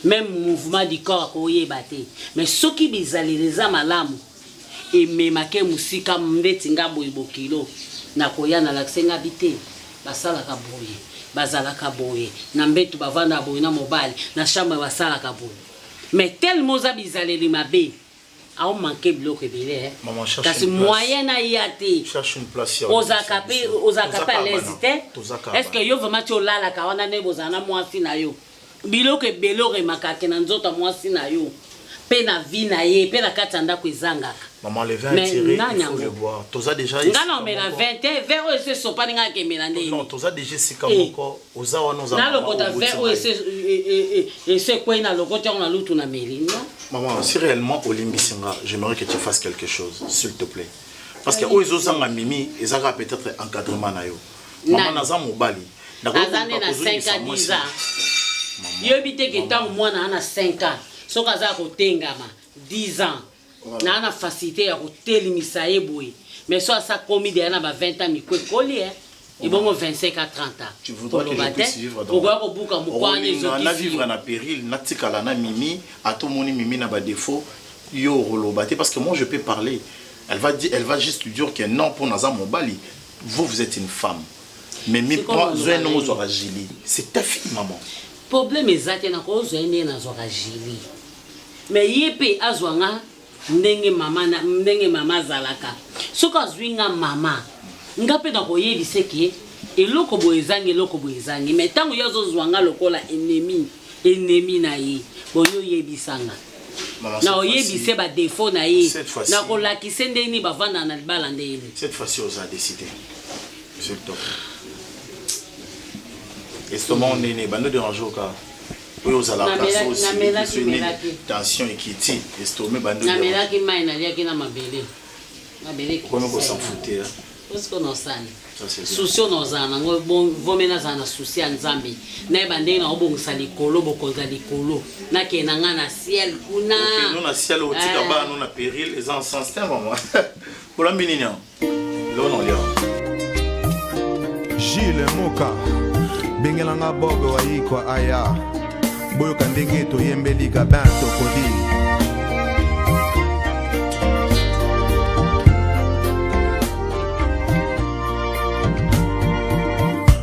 Meme mouvement du corps akoyeba te. Mais soki bizaleli eza malamu, ememake mosika ndeti nga boye bokilo nakoya nalakise nga bi te basalaka boye bazalaka boye na mbetu bavandaka boye na mobali na chambre basalaka boye mais tellement oza bizaleli mabe au manque biloko ebele eh. Maman, cherche kasi une place. moyen naya te Cherche une place ya ozalaka mpe ozalaka mpe Tozaka à l'aise bana. te Tozaka est ce que yo vraiment ti olalaka wana nde bozala na mwasi na yo biloko ebele oremaka ke na nzoto ya mwasi na yo mpe na vie na ye mpe na kati ya ndako ezangaka Maman, le vin Mais est tiré, nani il faut yango? le boire. Toza déjà nga na omela 20 te vin oyo esi esopani nga akemela ndenge Non, toza déjà esika Eh. moko. Oza wana oza mama, nalokota oboti vin oyo ngai. esi ekwei na lokoti yango na lutu na meli non Maman, si réellement olimbisi nga, j'aimerais que tu fasses quelque chose, s'il te plaît. Parce que oyo ezozanga Mimi, ezaka peut-être encadrement na yo. Maman Nani? naza mobali. Nakoki aza nde koluka na kozongisa 5 à 10 mwasi. ans yoyebi te ke ntango mwana aza na 5 ans soki aza ya kotengama 10 ans naa na facilité ya kotelemisa ye boye mais so asa komi deya na ba 20 ans miko ekoli e ebongo 25 à 30 ans Tu voudrais que je koloba puisse te vivre dans okoya kobuka mokwana Okolinga na ezokisi vivre na péril, natikala na Mimi, atomoni Mimi na ba défaut, yo okoloba te parce que moi je peux parler. Elle va dire, elle va juste dire que non pour naza mobali, vous vous êtes une femme. Mais mi C'est comme prend on zwe nous no a ozwaka Julie. C'est ta fille maman. problème eza te nakozwa ye ndenge nazwaka Julie mais ye mpe azwa nga ndenge mama na- ndenge mama azalaka soki azwi nga mama nga mpe nakoyebisa ke eloko boye ezangi eloko boye ezangi mais ntango ye azozwa nga lokola ennemi ennemi na ye boye oyebisa nga Maman, na cette oyebise fois-ci- badefo na ye Cette fois-ci- nakolakisa ndenge nini bavandaka na libala ndenge nini Cette fois-ci, oza décidé. S'il te plaît. Estomac nene, bando dérange oka. Oyo ozalaka Namelaki- so osiliki, namelaki- so nini, melaki. tension ekiti, estomac bando dérange. namelaki mai naliaki na mabele mabele Okomi kosan foutre, hein. osiko na osani Ça, c'est bien. susi oyo nazala nango vomi nazala na susi ya nzambe nayeba ndenge naobongisa likolo bokonza likolo nakende na ngai na ciel kuna No na ciel otika Eh. bana no na péril, eza en sens te maman. Olambi nini yango? Lelo na olia. Gilles Moka bengelanga Bob Wayikwa aya boyoka ndenge toyembeli Gabin Tokodi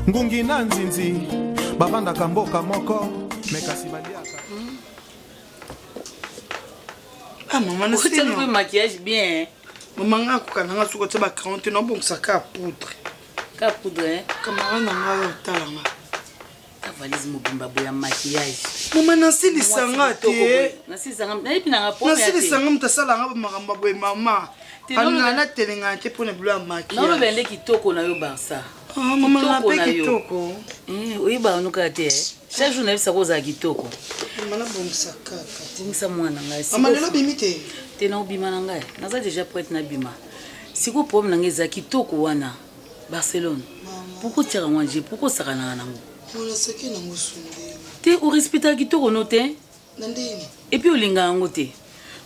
ngungi na nzinzi bavandaka mboka moko me kasi baliaka Ah, mama Otia mpe maquillage bien mama nga akoka nanga soki otia bacrayon te naobongisa ka poudre ka poudre hein? camarade na ngai oyo otala nga ta valise mobimba boye ya maquillage mama nasilisanga te nasilisanga nayebi nanga problème ya te. nasilisanga moto asalanga bamakambo ya boye mama Te, alingaka noloba- natelengana te mpona bilo ya naoloba maquillage nde kitoko na yo barsa Ah, mama na Kitoko mpe na yo. kitoko Eh, oyebaka no kaka te eh. chaque jour nayebisaka ozala kitoko mama nabongisa kaka bongisa mwana ngai mama lelo obimi te te naobima na ngai naza déjà prête nabima sikoyo problème na ngai eza kitoko wana barcelone pourkoi otiaka ngo anje pourkoi osakanaka nango mwana soki nango sunde te orespectaka kitoko no te na ndeni epuis olingaka yango te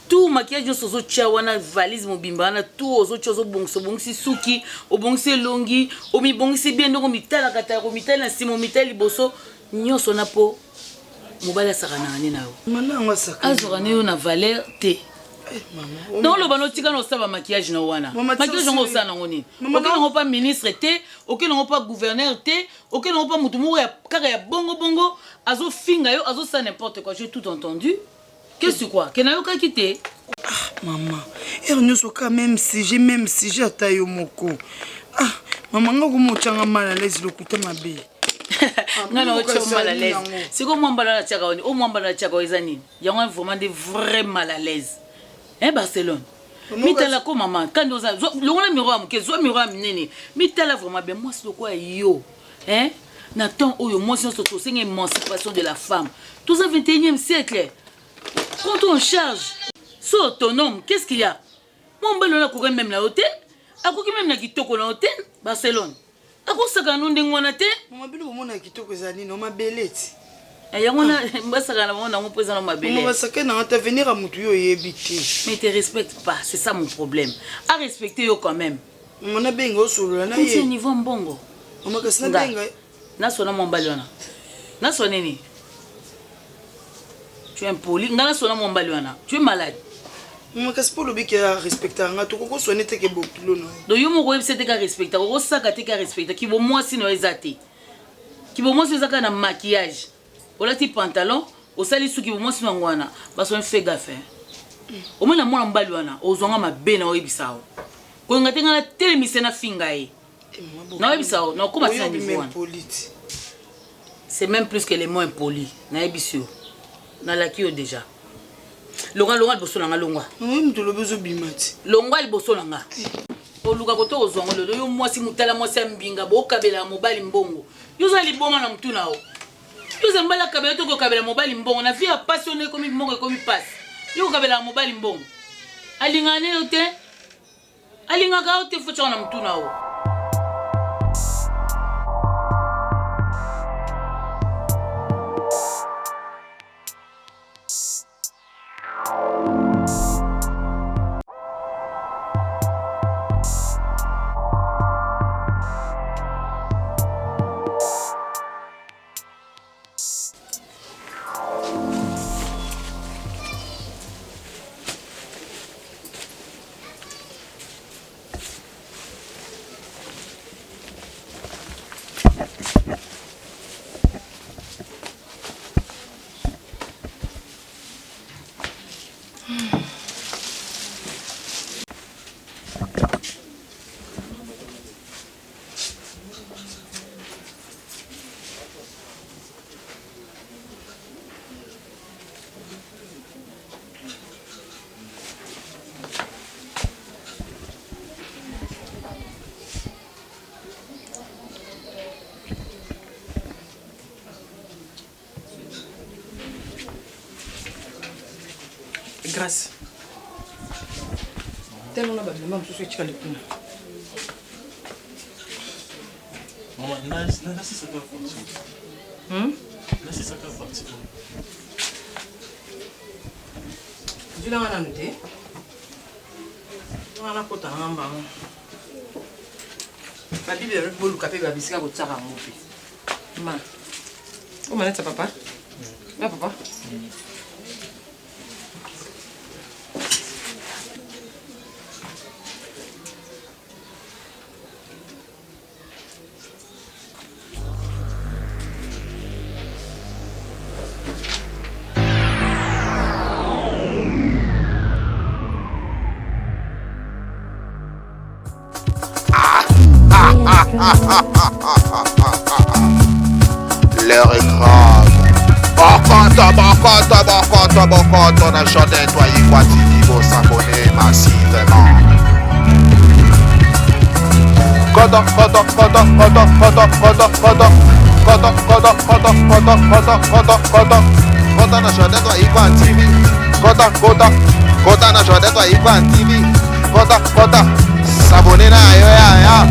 tout maquillage nyonso ozotia wana valise mobimba wana tout ozotia ozobongisa obongisi suki obongisi elongi omibongisi bien ndenge omitalaka talaka omitali na nsima omitali liboso nyonso wana mpo mobali asakanaka nde na yo mama yango asaka azwaka nde yo na valeur te naoloba notika na osala bamaquillage na wana Mama, tia maquillage yango osili. osala nango nini Mama, okende yango mpa ministre te okende yango mpa gouverneur te okende yango mpa motu moko ya kaka ya bongobongo azofinga yo azosala n'importe quoi j'ai tout entendu qu'est-ce quoi ke nayokaki te mama heure nyonso ka même sujet même sujet ata yo moko ah mama nga okoma otyanga mal à l'aise lokuta mabe ngai na mboka otya mal à ezali l'aise yango. sikoyo mwa mbala natiaka wani o mwa mbala natiaka eza nini yango wana vraiment nde vrai mal à l'aise hein barcelone mitala ko mama kandi oza longola miro ya moke zwa miro ya minene mitala vraiment bien mwasi lokola yo hein na temps oyo mwasi nyonso tosenga émancipation de la femme toza 21e siècle prends toi en charge so autonome qu'est ce qu'il y a mwa mobali wana akoki meme na yo te akoki meme na kitoko na yo te barcelone akosaka no ndenge wana te mama bino bomona kitoko eza nini omabele ti yango wana basaka na bango nango mpo eza na mabele mama basake nanga te avenir ya motu yo oyebi te mais te respecte pas c'est ça mon problème a respecter yo quand même Mama nabenga osolola na ye. Niveau mbongo. Mama kasi nabenga. Nasona mobali wana. Nasona nini? Tu es impoli. Nga nasona mobali wana. Tu es malade. Mama kasi mpo olobi ke arespectaka nga tokoki koswane te ke bokilo na yo. Donc yo moko oyebisa te ka respectaka okosaka te ka respectaka kibomwasi na yo eza te. Kibomwasi eza kaka na maquillage. Olati pantalon, osali suki bomwasi na yango wana. Basoni fait gaffe. Hein. Omoni na mwana mobali wana ozwa nga mabe na oyebisa yo. Kolinga te nga na telemisa na finga ye. Naoyebisa yo nakoma ti na niveau wana. C'est même plus que les mots impolis. Nayebisi yo. Nalaki yo déjà. Longwa longwa liboso na nga longwa. Oyo moto olobi ozobima ti. Longwa liboso na nga. Oluka koto ozwa ngo lelo yo mwasi mutala mwasi ya mbinga bokabela mobali mbongo. Yo oza liboma na mutu na yo. Yo oza mobali akabela to kokabela mobali mbongo na vie ya pasi ono ekomi mbongo ekomi pasi. Yo kokabela mobali mbongo. Alingaka ne yo te. Alingaka yo te faut na mutu na yo. Grâce. Tellement na babilamba mosusu etikali kuna. Maman, nasisaka parti. Nasisaka parti. Zwilanga nanu te. Nga nakota nanga mbango. Babible boluka mpe babisika kotiaka yango mpe. Ma. O manette papa? Ya papa? L'heure est grave. Bokoto, bokoto, bokoto, bokoto, na Jordan, toi, Igwa TV, vous s'abonner massivement. Koto, koto, koto, koto, koto, koto, koto. Koto, koto, koto, koto, koto, koto, koto. Kota na Jordan, toi, Igwa TV. Kota, kota, kota na Jordan, toi, Igwa TV. Kota, kota, s'abonner na yo ya ya.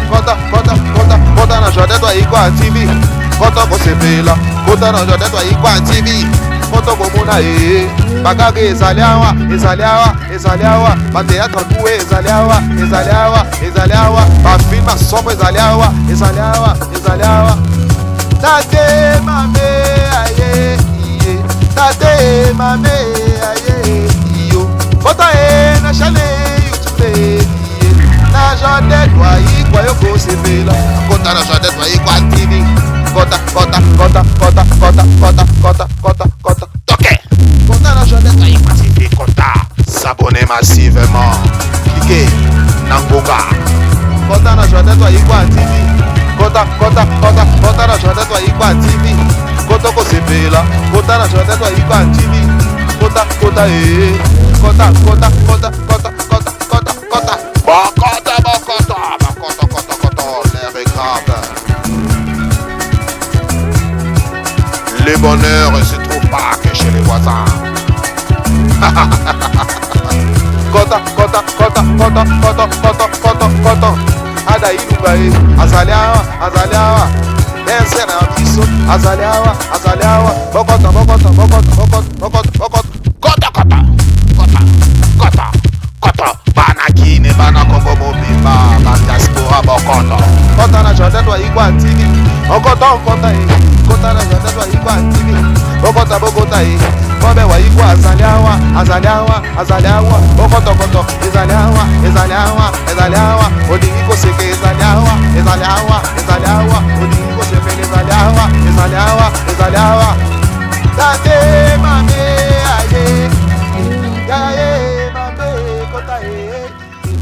Kota, kota, kota, kota na Jordan, toi, Igwa TV. Kota kosepela, kota na Jordan, toi, Igwa TV. Kota komona ye. Bakaka ezali awa, ezali awa, ezali awa. Bateatre kuwe ezali awa, ezali awa, ezali awa. Bafilme ya somo ezali awa, ezali awa, ezali awa. Tate mame aye iye, tate mame aye iyo. Kota ye na chaîne YouTube iye. Na Jordan toi Igwa yo kosepela. Kota na Jordan toi Igwa TV. Kota, kota, kota, kota, kota, kota, kota, kota, kota. Toke. Kota na Jordan toi Igwa TV. Kota. S'abonner massivement. Cliquez. Nangoga. Kota na Jordan toi Igwa TV. Kota, kota, kota, kota na Jordan toi Igwa TV. Kota kosepela. Kota na Jordan toi Igwa TV. Kota, kota, eh. Kota, kota, kota, kota, kota, kota, kota. Bokota, bokota, bokota, kota, kota. L'air est grave. Le bonheur ne se trouve pas que chez les voisins. Kota, kota, kota, kota, kota, kota, kota, kota. Ada ilunga ye, azali awa, azali awa. Berser na biso, azali awa, azali awa. Bokota, bokota, bokota, bokota, bokota, bokota. Kota, kota, kota, kota, kota. Bana. Kine, bana Kongo mobimba, ba diaspora bokoto. Kota na jardin Wayikwa TV, okota okota e, kota na jardin Wayikwa TV, bokota bokota e. Bobe Wayikwa azali awa, azali awa, azali awa, bokotokoto ezali awa, ezali awa, ezali awa, olingi koseka ezali awa, ezali awa, ezali awa, olingi kosepela ezali awa, ezali awa, ezali awa.